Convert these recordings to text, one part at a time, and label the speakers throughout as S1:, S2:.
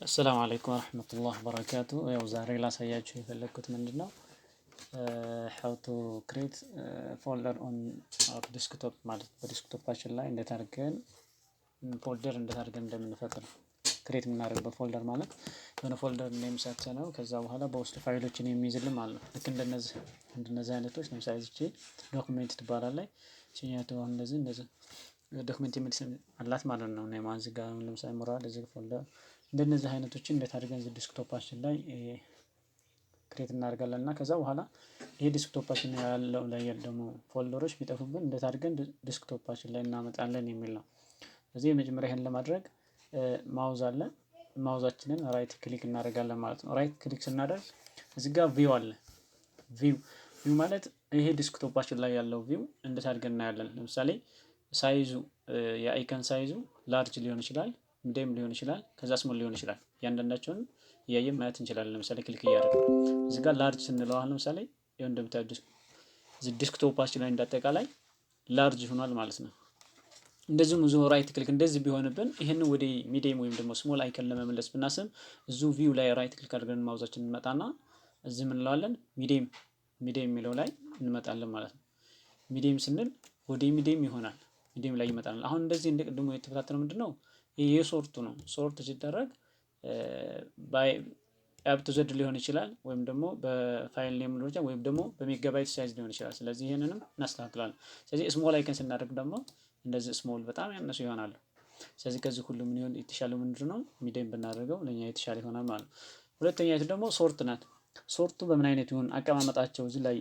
S1: አሰላሙ አለይኩም ወረህመቱላህ ወበረካቱ። ያው ዛሬ ላሳያችሁ የፈለግኩት ምንድን ነው፣ how to create folder on our desktop ማለት በ desktop ኣችን ላይ እንዴት አድርገን folder እንዴት አድርገን እንደምንፈጥር፣ create የምናደርግበት folder ማለት የሆነ folder name ሰጥተነው ከዛ በኋላ በውስጡ ፋይሎችን የሚይዝልን ማለት ነው። ልክ እንደነዚህ አይነቶች፣ ለምሳሌ እዚች document ትባላለች። ይችኛቱ አሁን እንደዚህ document የሚል ስም አላት ማለት ነው። name እዚህ ጋር ለምሳሌ ሙራድ እዚህ folder እንደነዚህ አይነቶችን እንዴት አድርገን እዚህ desktop ኣችን ላይ create እናደርጋለን እና ከዛ በኋላ ይሄ desktop ኣችን ያለው ላይ ደግሞ folder ኦች ቢጠፉብን እንዴት አድርገን desktop ኣችን ላይ እናመጣለን የሚል ነው። ስለዚህ የመጀመሪያ ይሄን ለማድረግ mouse አለ። Mouse ኣችንን right click እናደርጋለን ማለት ነው። Right click ስናደርግ እዚህ ጋር view አለ። View ማለት ይሄ desktop ኣችን ላይ ያለው view እንዴት አድርገን እናያለን። ለምሳሌ size ኡ፣ የ icon size ኡ large ሊሆን ይችላል፣ medium ሊሆን ይችላል፣ ከዛ small ሊሆን ይችላል። እያንዳንዳቸውን እያየን ማየት እንችላለን። ለምሳሌ click እያደረግን እዚህ ጋር large ስንለው አሁን ለምሳሌ ይኸው እንደምታዩት እዚህ desktop ኣችን ላይ እንዳጠቃላይ large ሆኗል ማለት ነው። እንደዚሁም እዚሁ right click እንደዚህ ቢሆንብን ይህንን ወደ medium ወይም ደግሞ small icon ለመመለስ ብናስብ እዚሁ view ላይ right click አድርገን mouse ኣችን እንመጣና እዚህ ምን እንለዋለን? Medium የሚለው ላይ እንመጣለን ማለት ነው። Medium ስንል ወደ medium ይሆናል። Medium ላይ ይመጣል። አሁን እንደዚህ እንደ ቅድሙ የተበታተነው ምንድን ነው? ይሄ የ sort ኡ ነው። Sort ሲደረግ by A to Z ሊሆን ይችላል ወይም ደግሞ በ file name ሊሆን ይችላል ወይም ደግሞ በ megabyte size ሊሆን ይችላል። ስለዚህ ይህንንም እናስተካክላለን። ስለዚህ small icon ስናደርግ ደግሞ እንደዚህ small በጣም ያነሱ ይሆናሉ። ስለዚህ ከዚህ ሁሉ ምን ይሆን የተሻለው ምንድን ነው? Medium ብናደርገው ለእኛ የተሻለ ይሆናል ማለት ነው። ሁለተኛ ደግሞ sort ናት። Sort ኡ በምን አይነት ይሁን አቀማመጣቸው፣ እዚህ ላይ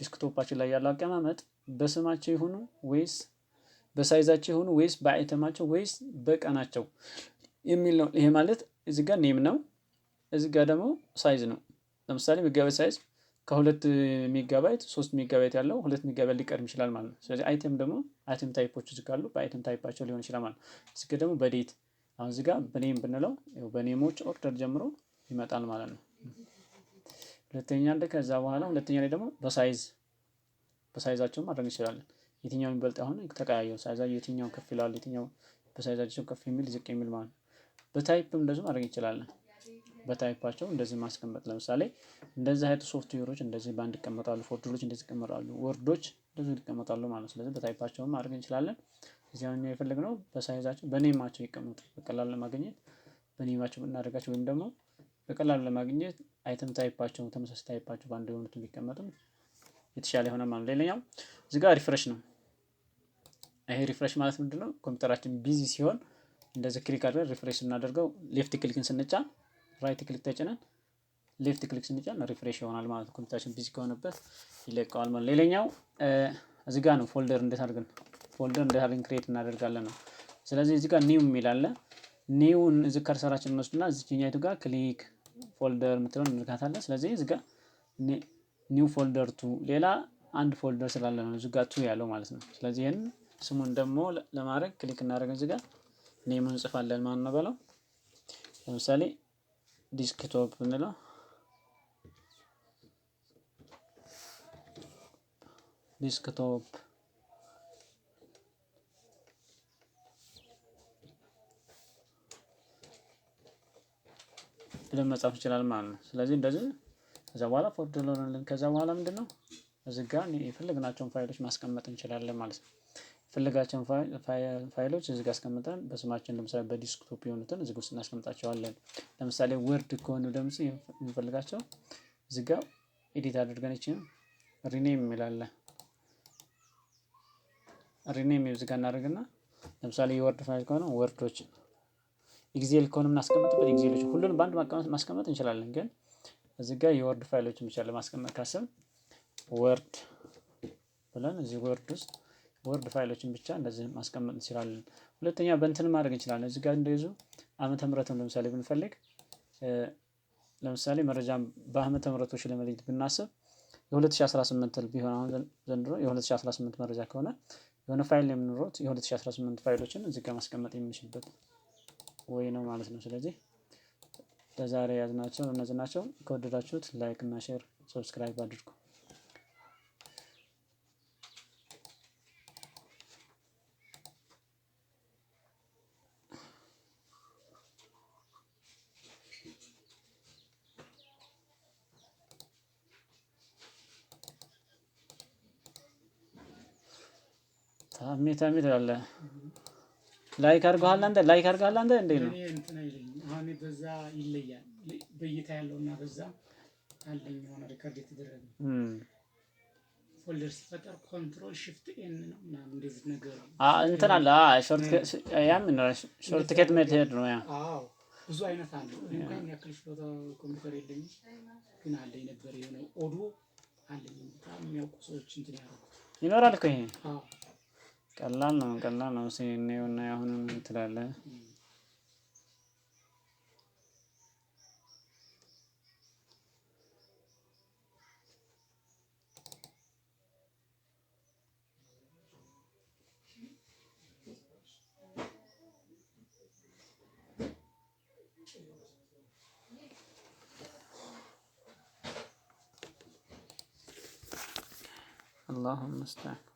S1: desktop ኣችን ላይ ያለው አቀማመጥ በስማቸው ይሁኑ ወይስ በ size ኣቸው ይሁኑ ወይስ በ item ኣቸው ወይስ በቀናቸው የሚል ነው። ይሄ ማለት እዚህ ጋር name ነው፣ እዚህ ጋር ደግሞ size ነው። ለምሳሌ megabyte size ከ2 ሜጋባይት 3 ሜጋባይት ያለው 2 ሜጋባይት ሊቀድም ይችላል ማለት ነው። ስለዚህ item ደግሞ item type ኦች እዚህ ካሉ በ item type ኣቸው ሊሆን ይችላል ማለት ነው። እዚህ ጋር ደግሞ በ date፣ አሁን እዚህ ጋር በ name ብንለው በ name ኦች order ጀምሮ ይመጣል ማለት ነው። ሁለተኛ እንደ ከዛ በኋላ ሁለተኛ ላይ ደግሞ በ size ኣቸው ማድረግ እንችላለን። የትኛው የሚበልጥ አሁን ተቀያየው size የትኛው ከፍ ይላል፣ የትኛው በ size ኣቸው ከፍ የሚል ዝቅ የሚል ማለት ነው። በ type ም እንደዚሁ ማድረግ እንችላለን። በ type ኣቸው እንደዚህ ማስቀመጥ፣ ለምሳሌ እንደዚህ አይነት ሶፍትዌሮች እንደዚህ በአንድ ይቀመጣሉ፣ folder ኦች እንደዚህ ይቀመጣሉ፣ Word ኦች እንደዚህ ይቀመጣሉ ማለት ነው። ስለዚህ በ type ኣቸውም ማድረግ እንችላለን። እዚህ አሁን የፈለግነው በ size ኣቸው፣ በ name ኣቸው ይቀመጡ፣ በቀላሉ ለማግኘት በ name ኣቸው ብናደርጋቸው ወይም ደግሞ በቀላሉ ለማግኘት item type ኣቸው ተመሳሳይ type ኣቸው በአንድ የሆኑትን ቢቀመጡም የተሻለ ይሆናል ማለት ነው። ሌላኛው እዚህ ጋር refresh ነው። ይሄ refresh ማለት ምንድን ነው? ኮምፒውተራችን busy ሲሆን እንደዚህ click አድርገን refresh ስናደርገው left click ን ስንጫን፣ right click ተጭነን left click ስንጫን refresh ይሆናል ማለት ነው። ኮምፒውተራችን busy ከሆነበት ይለቀዋል ማለት ነው። ሌላኛው እዚህ ጋር ነው፣ folder እንዴት አድርገን create እናደርጋለን ነው። ስለዚህ እዚህ ጋር new የሚል አለ። New ን እዚህ cursor ኣችን እንወስድና እዚህኛይቱ ጋር click folder የምትለውን እንልካታለን። ስለዚህ እዚህ ጋር new folder two፣ ሌላ አንድ folder ስላለ ነው እዚህ ጋር two ያለው ማለት ነው። ስለዚህ ይህን ስሙን ደግሞ ለማድረግ click እናደርግ፣ እዚህ ጋር name ኡን እንጽፋለን። ማን ነው በለው፣ ለምሳሌ desktop እንለው፣ desktop ብለን መጻፍ እንችላለን ማለት ነው። ስለዚህ እንደዚህ ከዛ በኋላ folder ሆነልን። ከዛ በኋላ ምንድን ነው፣ እዚህ ጋር የፈለግናቸውን ፋይሎች ማስቀመጥ እንችላለን ማለት ነው። የፈለጋቸውን ፋይሎች እዚህ ጋር አስቀምጠን በስማችን፣ ለምሳሌ በ desktop የሆኑትን እዚህ ውስጥ እናስቀምጣቸዋለን። ለምሳሌ Word ከሆኑ ደግሞ የምንፈልጋቸው እዚህ ጋር edit አድርገን ይችን rename የሚል አለ። Rename እዚህ ጋር እናደርግና ለምሳሌ የ Word file ከሆነ Word ኦች፣ Excel ከሆነ የምናስቀምጥበት Excel ኦች፣ ሁሉንም በአንድ ማስቀመጥ እንችላለን። ግን እዚህ ጋር የ Word ፋይሎችን ብቻ ለማስቀመጥ ካሰብ Word ብለን እዚህ Word ውስጥ Word ፋይሎችን ብቻ እንደዚህ ማስቀመጥ እንችላለን። ሁለተኛ በእንትን ማድረግ እንችላለን። እዚህ ጋር እንደይዙ ዓመተ ምሕረትን ለምሳሌ ብንፈልግ፣ ለምሳሌ መረጃ በዓመተ ምሕረቶች ለመለየት ብናስብ የ2018 ቢሆን፣ አሁን ዘንድሮ የ2018 መረጃ ከሆነ የሆነ ፋይል የምንኖሩት የ2018 ፋይሎችን እዚህ ጋር ማስቀመጥ የምንችልበት ወይ ነው ማለት ነው። ስለዚህ ለዛሬ ያዝናቸው እነዚህ ናቸው። ከወደዳችሁት like እና share፣ subscribe አድርጉ። አሜት አሜት እላለህ። Like አድርገሃል አንተ፣ like አድርገሃል አንተ። እንዴት ነው?
S2: እኔ እንትን አይለኝም። አሁን በዛ ይለያል። በእይታ ያለውና በዛ አለኝ የሆነ record የተደረገ folder ሲፈጠር control shift N ነው ምናምን እንደዚህ ነገር።
S1: እንትን አለ፣ short ያም shortcut method ነው ያ።
S2: አዎ፣ ብዙ አይነት አለው። እኔ እንኳን ያን ያክል ችሎታ ኮምፒውተር የለኝም፣ ግን አለኝ ነበር የሆነ Odoo አለኝ፣ በጣም የሚያውቁ ሰዎች እንትን ያደረጉት።
S1: ይኖራል እኮ ይሄ።
S2: አዎ።
S1: ቀላል ነው፣ ቀላል ነው። እስኪ እንየውና አሁንም ምን ትላለህ? اللهم المستعان።